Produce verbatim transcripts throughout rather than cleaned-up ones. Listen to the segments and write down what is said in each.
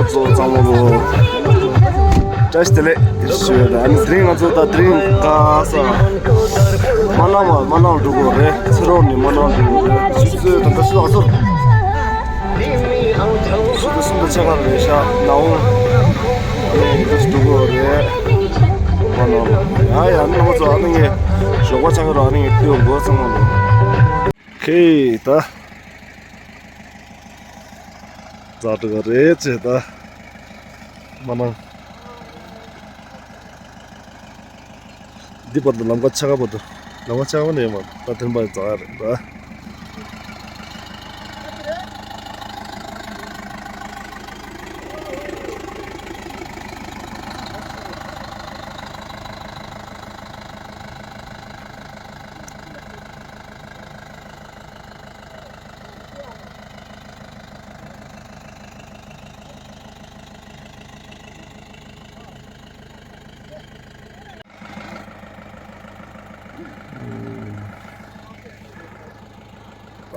ཚོ་ཚང་མ་ལོ། བཀྲ་ཤིས་བདེ་ལེགས་ཞུ་ཡ་ད། ཨ་ནི་དེ་རིང་ང་ཚོ་ད་དེ་རིང་ག་ས། སྨར་ནག་མ་སྨར་ནག་འགྲོ་གི་རེད། ཚེ་རོགས་ནས་སྨར་ནག་འགྲོ་གི་རེད། ཆུ་ཚོད་ད་ལྟ་ཆུ་ཚོད་ག་ཚོད། ཆུ་ཚོད་གསུམ་དང་ཕྱེད་ཀ་རེད་ཤག་ནའོ། ཨ་ནི་འགྲོ་གི་རེད། སྨར་ནག་ཡ་ཡ། ཨ་ནི་ང་ཚོ་ཨ་ནི་ངས་ཞོགས་པ་ཆག་གི་རེད། ཨ་ནི་ངས་ལྟོས་དགོས་ཚང་མ་ལོ། ཁེ་ད། ཛ་དྲག་རེད་ཅེས་ད། མ་ནང་། འདི་བར་དུ་ལམ་ཁ་ཆག་པ་དུ། ལམ་ཁ་ཆག་པ་ནས་མ་ད་ཐེམ་པ་ཛ་རེད་ད།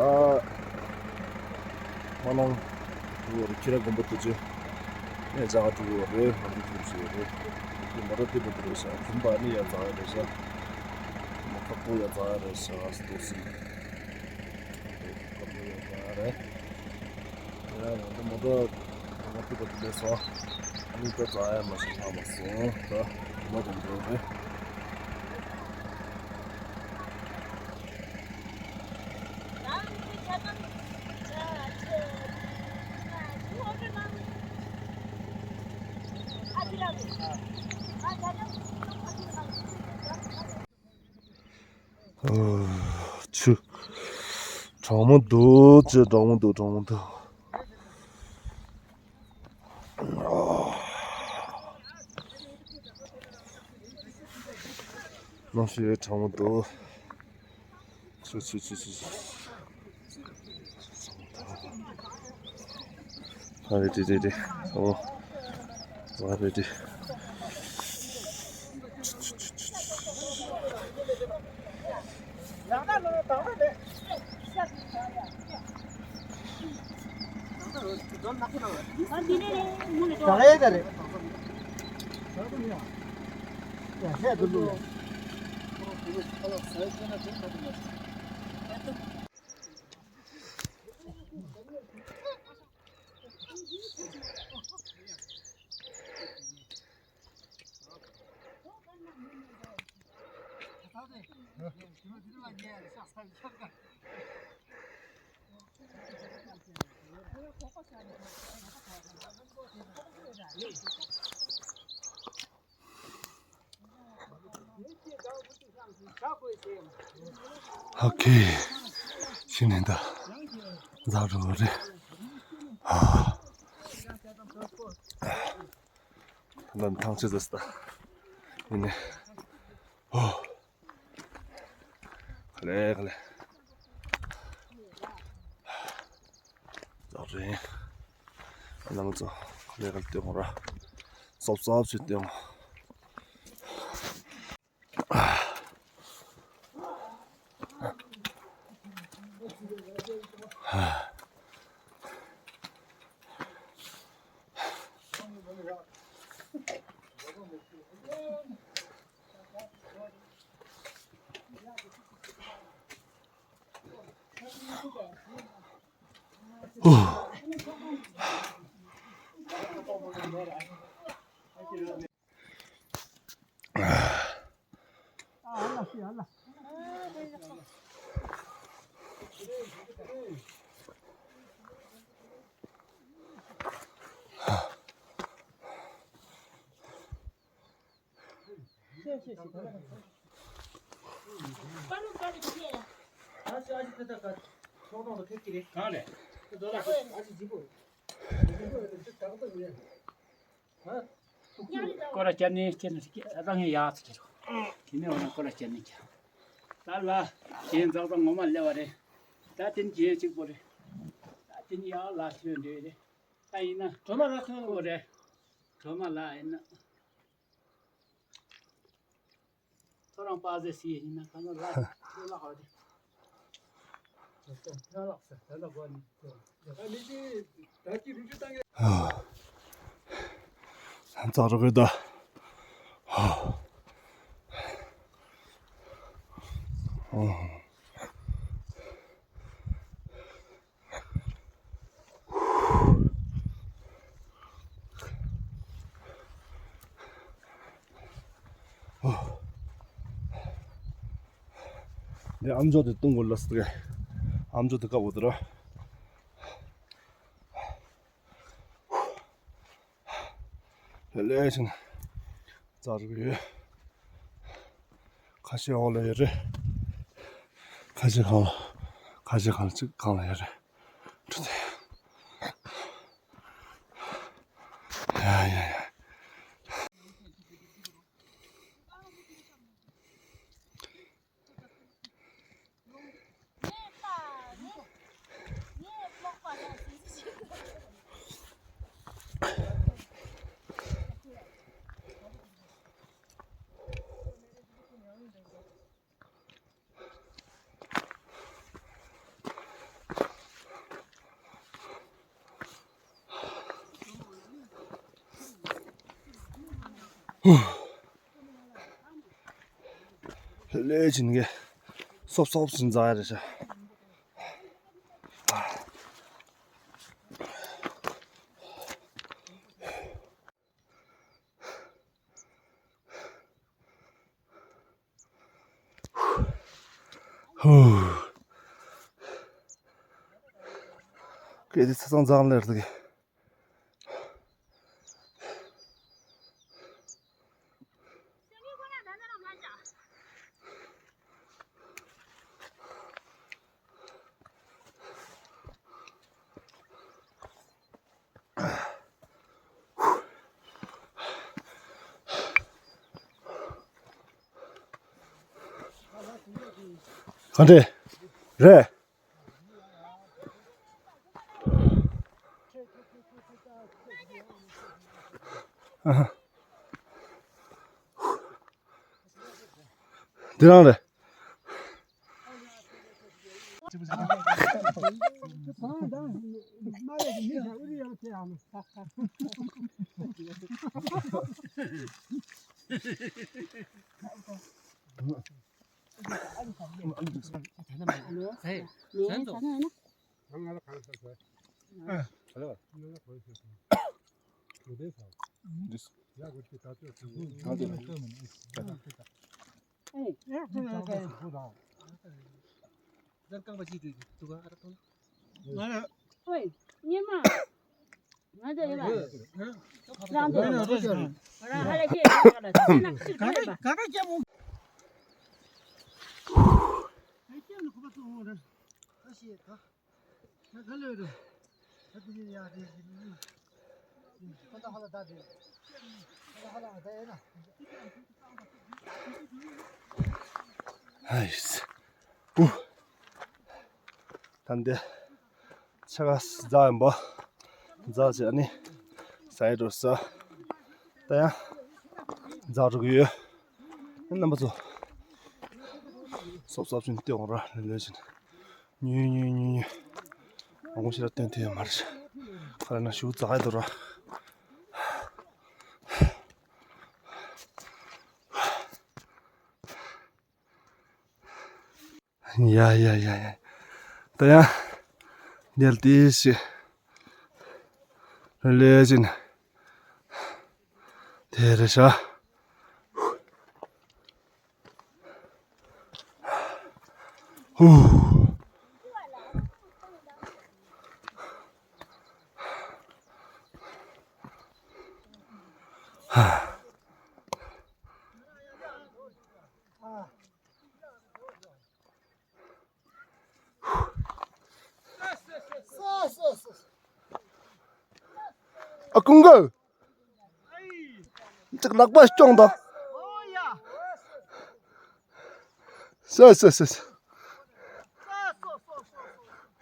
ཨ། མ་ནང་། དུ་བར་ཁྱི་ར་དགོན་པ་དུ་ཅེ། ནས་ཅག་དུ་བར་རེ་ཧ་རུ་ཐུག་ཅེ་རེ། དུ་མ་ར་ཏི་པ་དུ་རེ་ཤ་ཁུམ་པ་ནི་ཡ་ཛ་རེ་ཤ། མ་ཁ་པོ་ཡ་ཛ་རེ་ཤ་སྟོ་སི། ཁ་པོ་ཡ་ཛ་རེ། ཡ་ཡ་ད་མ་ད་མ་ཏི་པ་དུ་ལེ་སོ། ཨ་ནི་ད་ཛ་ཡ་མ་ཤི་ཧ་མ་སོང་ད། མ་དུ་འགྲོ་རེ། ཆུ། གྲང་མོ་འདུག་ཅེ། གྲང་མོ་འདུག་གྲང་མོ་འདུག་གནམ་གཤིས་གྲང་མོ་འདུག་ཆུ་ཆུ་ཆུ་ཆུ་ཆུ། ཨ་རེ་ཏི་ཏི་ཏི། ཨོ། ཨ་རེ་ཏི། ཨོ་ཁེ། ཤི་ནས་ད། ཛ་རུ་རེ། ཨ། ལམ་ཐང་ཆད་ཟེར་ད། ཡིན་ནས། ཨོ། ག་ལེ་ག་ལེ། ཛ་རེ། ལམ་ཚོ་ག་ལེ་ག་ལེ་སྟོན་འོང་ར། སོབ་སོབ་ཞིག་སྟོན་འོང་། སྐོར་ར་བསྐྱར་ནས་བསྐྱར་ནས་རང་ཡང་ཡག་ཚུལ་གྱི་རོ། དེ་ནས་འོ་ན་སྐོར་ར་བསྐྱར་ནས་ཀྱང་། ད་ལ་གཞན་ཛག་ཛག་ངོ་མ་སླེབས་པ་རེད། ད་དེ་ནས་གཞན་གཅིག་པོ་རེད། ད་དེ་ནས་ཡག་ལ་ཐོན་འདོད་རེད། ད་ཡིན་ན་གྲོ་མ་ལ་ཐོན་པོ་རེད། གྲོ་མ་ལ་ཡིན་ན། ཁོ་རང་པ་ཟེ་སི་ཡིན་ན་ཁ་ན་ལ་ལ་ཧ་རེ། ད་མི་ཅི་ད་ཅི་རུ་ཅི་ཏང་གི། ཨ། ཛ་རུ་གི་ད། ནས་ཨམ་ཅོག་དེ་བཏུང་དགོས་ལ་ཟེར་གི། ཨམ་ཅོག་དེ་བཀབ་འོ་དེ་ར། ལས་ལས་ཕྱིན། ཛ་རུ་གི་ཡོད། ཁ་ཤས་འོག་ལ་ཡོད་རེད། ཁ་ཤས་གང་ལ། ཁ་ཤས་གང་ལ་གཅིག་གང་ལ་ཡོད་རེད། ཡ་ཡ་ཡ། ལས་ཕྱིན་གི། སོབ་སོབ་ཟིན་ཟ་ཡ་རེད་ཤག་ཧུ། སྐད་དེ་ཚ་ཚང་ཚང་ལེར་འདུག་གི། ག་འདྲས་རེད། ཨ་ཧ། འདི་རང་རེད། ཨུ། ད་འདི་ཆ་ག་ཟ་ཡིན་པ། ཟ་བྱས་ནི་ཟ་ཡི་འགྲོ་ས། ད་ཡང་ཟ་འགྲོ་གི་ཡོད། རྣམ་པ་ཚོ། སོབ་སོབ་ཕྱིན་ཏེ་འོང་ར་ལེ་ལེ་ཕྱིན། ཉུ་ཉུ་ཉུ་ཉུ། ཨ་ཁུ་ཤི་ར་སྟོན་ཐུབ་ཡོད་མ་རེད། ཁ་ལ་ན་ཞུ་ཙག་ཡ་དུ་ར། ཡ་ཡ་ཡ་ཡ། ད་ཡང་ཉལ་ཏེ་ཞིག་ལས་ཅིན་དེ་རེད་ཤག་ཧུ། ཨ་ཀུན་གོ། ཅིག་ལག་པ་སྐྱོང་དང་། སོ་སོ་སོ་སོ།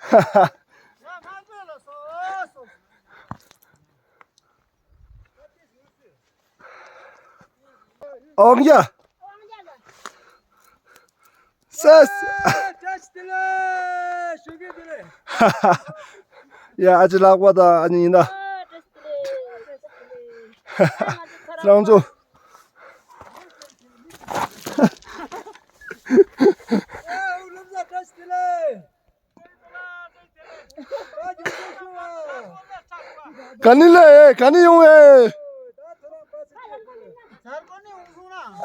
ཧ་ཧ། ཨོང་ཡ། སེས། ཡ་ཨ་ཅེ་ལག་པ་དང་ཨ་ནི་ཡིན་ན། རང་ཚོ། ག་ནི་ལས་ག་ནི་ཡོང་ཨེ།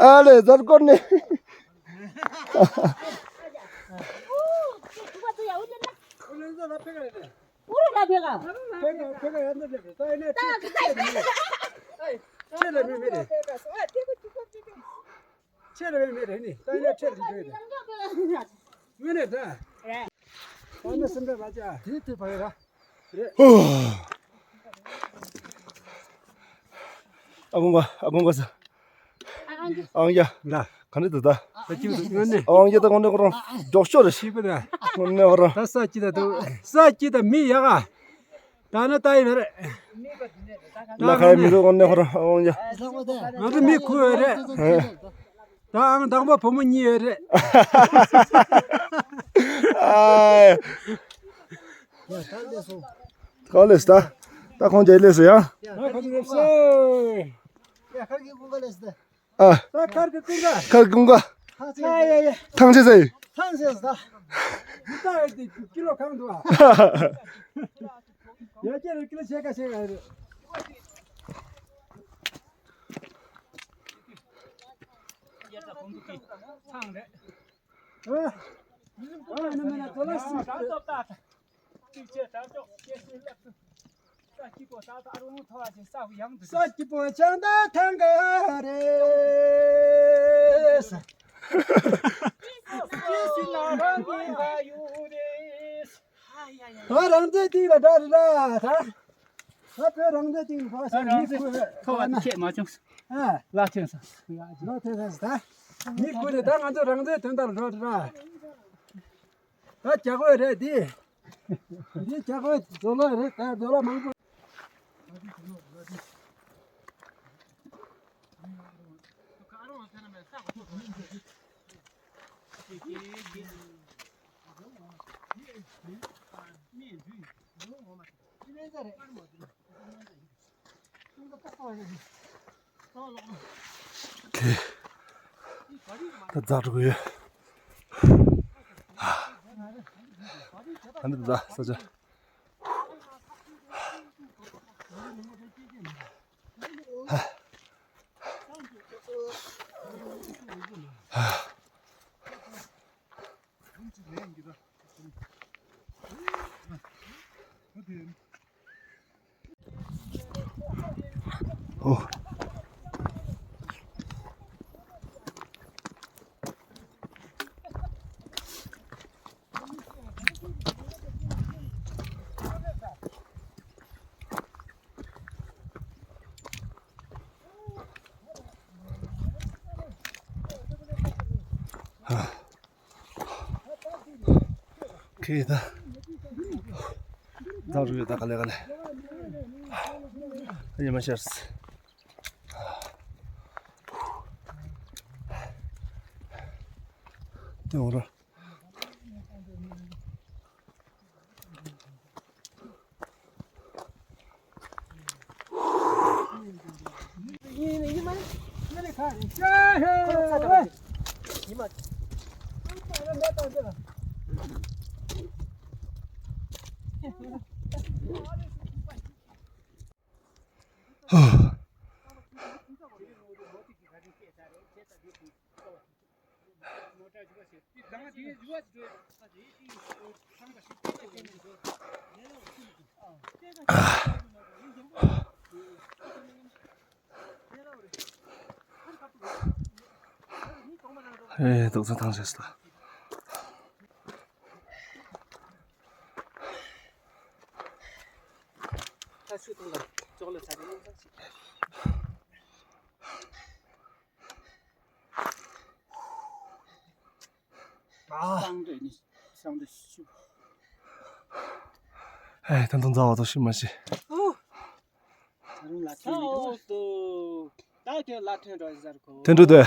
ཨ་ལེ་ཛར་ཀོར་ནས། ཁྱེད་ལ་མི་མེད་རེད། ཁྱེད་ལ་མི་མེད་རེད་ནི། ད་ཡ་ཁྱེད་ལ་འགྲོ་རེད། མི་ནས་ད། ད་ནི་སེམས་པ་བ་ཅག་དེ་དེ་བ་ཡ་ར། རེད། ཨ་བུང་བ་ཨ་བུང་བ་ས། ཨང་ཡ། ལ། ག་ནས་འདུག་ད། ད་ཅི་འདུག་ཡོད་ནི། ཨང་ཡ་ད་དངོས་གནས་ཁོ་རང་མགྱོགས་ཤོས་རེད། ཤི་པ་ད། དངོས་གནས་ཁོ་རང་། ད་ས་ཅི་ད་འདུག་ས་ཅི་ད་མི་ཡག་ག་ད་ན་ད་ཡིན་རེད། ལ་ཁ་ཡ་མི་འདུག་དངོས་གནས་ཁོ་རང་ཨང་ཡ། ང་ཚོ་མི་ཁུ་ཡོད་རེད། ཧེ། ད་ཨང་དང་པོ་བུ་མོ་གཉིས་ཡོད་རེད། ཨ། ག་ལས་ད། ད་ཁོང་རྒྱལ་ལས་སུ་ཡ། ད་ཁ་ཐུག་རེད་སོ། ཡ་ཁར་གི་ཀུན་དགའ་ལས་སུ་ད། ཨ། ད་ཁར་གི་ཀུན་དགའ། ཁར་གི་ཀུན་དགའ། ཨ་ཡ་ཡ། ཐང་ཆད་ཟེར། ཐང་ཆད་ཟེར་ད། འདི་ལྟ་ཡོད་དེ་ཀི་ལོ་གང་འདུག་ཨ། ཡ་ཀི་ལོ་ཀི་ལོ་ཕྱེད་ཀ་ཕྱེད་ཀ་ཡོད་རེད། ཚང་རེད། ཨ། ཨ་ན་མ་ན་དོ་ལ་སི། ས་སྐྱིད་པོ་ཆང་ད་ཐང་ག་རེ། ད་རང་བཙན་སྟེང་ལ་འགྲོ་རེད་ད། ད་བོད་རང་བཙན་སྟེང་ལ་འགྲོ་ཟེར་མི་ཁུ་ཁ་བ་ཁྱེད་མ་བྱུང་། ཨ། ལ་ཐོན་ས། ལ་ཐོན་ས་ད། མི་ཁུ་རེད་ད། ང་ཚོ་རང་བཙན་དོན་དག་ལ་འགྲོ་རེད་ད། ད་ཇག་པ་རེད་འདི། འདི་ཇག་པ་རྫོ་ལ་རེད་ད། རྫོ་ལ་མང་པོ། ཁེ། ད་རྫ་འགྲོ་གི་ཡོད། ཨ་འདི་རྫ་ས་ཆ། ཨོ། ཁེ་ད། ད་རུ་ཡོད་ད་ག་ལེ་ག་ལེ། ཉི་མ་ཤར། དེ་འོ་ར། ཨེ། དུག་རྫས་ཐང་ཆད་སོང་། ཨེ། ད་དུང་རྫ་བ་དོ་ཤི་མ་ཤི། ད་འོག་ཏུ། ད་ཁྱོད་ལ་ཐོན་འགྲོ་ཟེར་གོ། ཐོན་འགྲོ་དེ།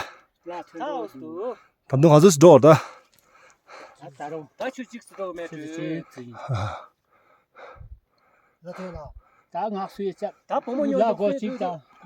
ད་འོག་ཏུ། ད་དུང་ང་ཚོ་ཞིག་འགྲོ་ད། ད་རུང་ད་ཆུ་གཅིག་སུ་འགྲོ་མེད་དུ། ལ་ཐོན་ལ། ད་ང་སུ་ཡི་ཅག་ད་བུ་མོ་ཉོ་ལ་སྒོ་གཅིག་དང་།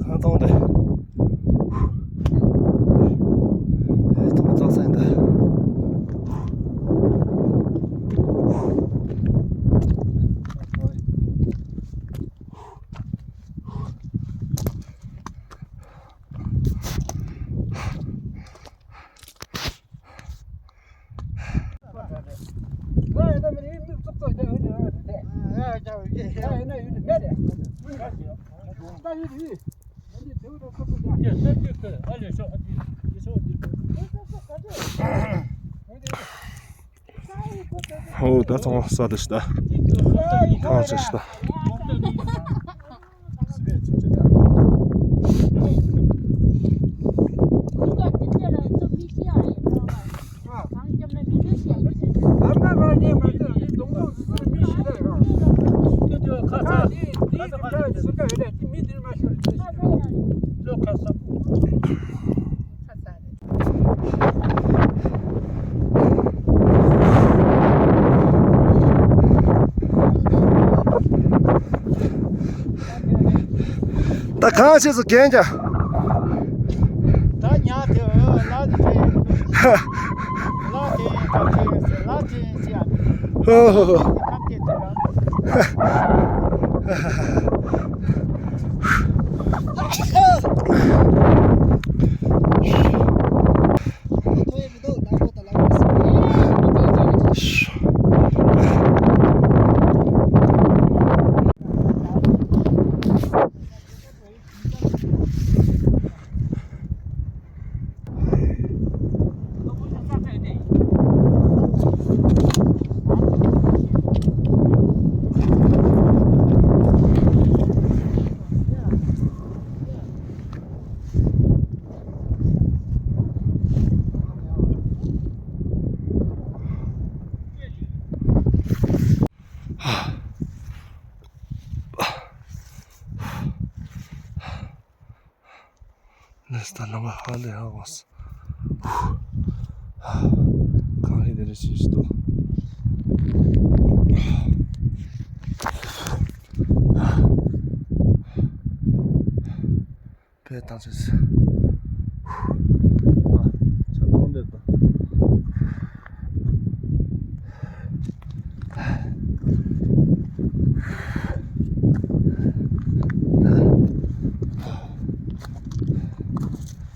ཁང་སྟོང་དེ། ཨེ་ཐོག་བཙག་ས་ཡིན་ད། ཨོ་ད་ཚང་མ་ས་དེ་ཤི་ད། ཐང་ཆད་ཤི་ད། ད་གང་བྱས་སུ་གན་ཀྱང་། ད་ཉག་དེ་ལ་དེ་ལ་དེ་ལ་དེ་ཅི་ཨ། ཧོ་ཧོ་ཧོ། ཁམ་དེ་དེ་ར། ནས་ད་ལམ་ཧ་ལས་ཧ་གོ་སོང་། གངས་རི་དེ་འདྲ་ཞིག་འདུག། བས་བཏང་ཆོག་ཟེར། ཨ། ཆ་ཚང་འདེབས་དང་།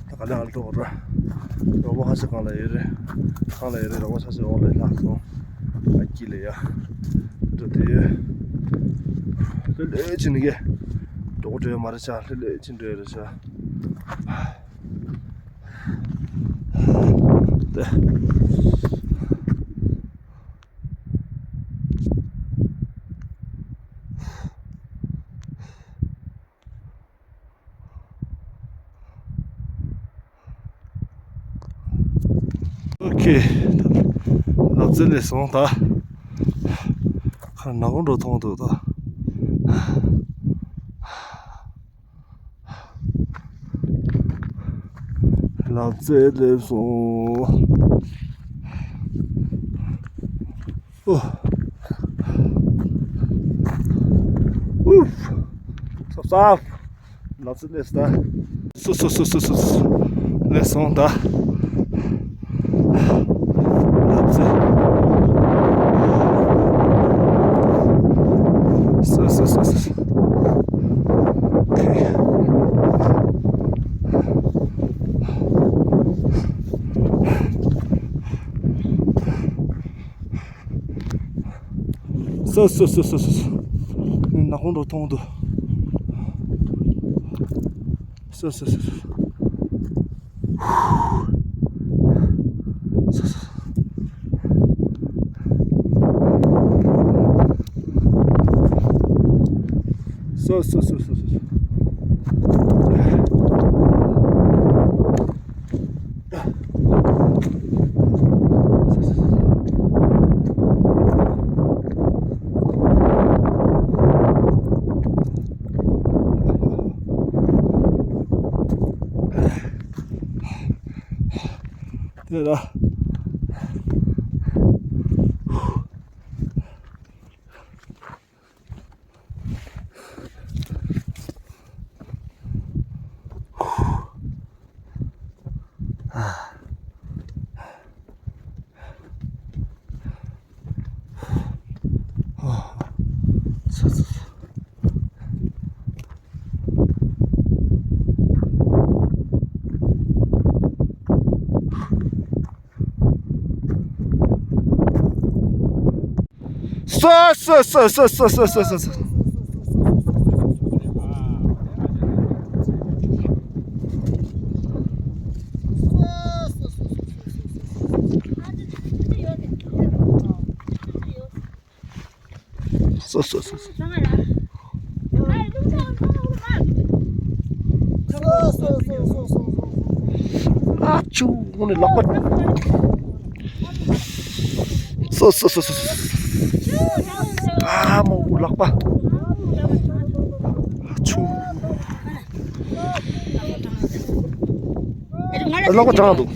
ད་ག་ལེ་ཨ་ལ་འགྲོ་གོ་ར། རོགས་པ་ཁ་ཤས་གང་ལ་ཡོད་རེད། གང་ལ་ཡོད་རེད། རོགས་པ་ཁ་ཤས་འོག་ལ་ལྷག་སོང་། ཨ་སྐྱིད་ལ་ཡ། འགྲོ་དེ་ཡོད། ལྷོད་ལྷོད་ཕྱིན་ནི་གེ། འགྲོ་གོ་འགྲོ་ཡ་མ་རེད་ཤག་ལྷོད་ལྷོད་ཕྱིན་འགྲོ་ཡ་རེད་ཤག་ཨོ་ཁེ། ལབ་ཙེ་ལས་སོང་ད། ཁ་ནག་པོ་འགྲོ་མཐོང་འདུག་ད། ལབ་ཙེ་སླེབས་སོང་། ཨོ། ཨུབ། སོབ་སོབ། ལབ་ཙེ་སླེབས་ད། སོ་སོ་སོ་སོ་སོ། སླེབས་སོང་ད། ལབ་ཙེ། སོ་སོ་སོ་སོ། ཨོ་ཁེ། སོ་སོ་སོ་སོ་སོ། ནག་པོ་འགྲོ་མཐོང་འདུག། སོ་སོ་སོ་སོ། སོ་སོ་སོ་སོ། སོ་སོ་སོ་སོ་སོ། རེད་ལ། སོ་སོ་སོ། སོ་སོ་སོ་སོ། ཨ་ཆུ་ཧོ་ནི་ལག་པ། སོ་སོ་སོ་སོ། ཨ་མོ་ལག་པ། ཨ་ཆུ། ལག་པ་གྲང་འདུག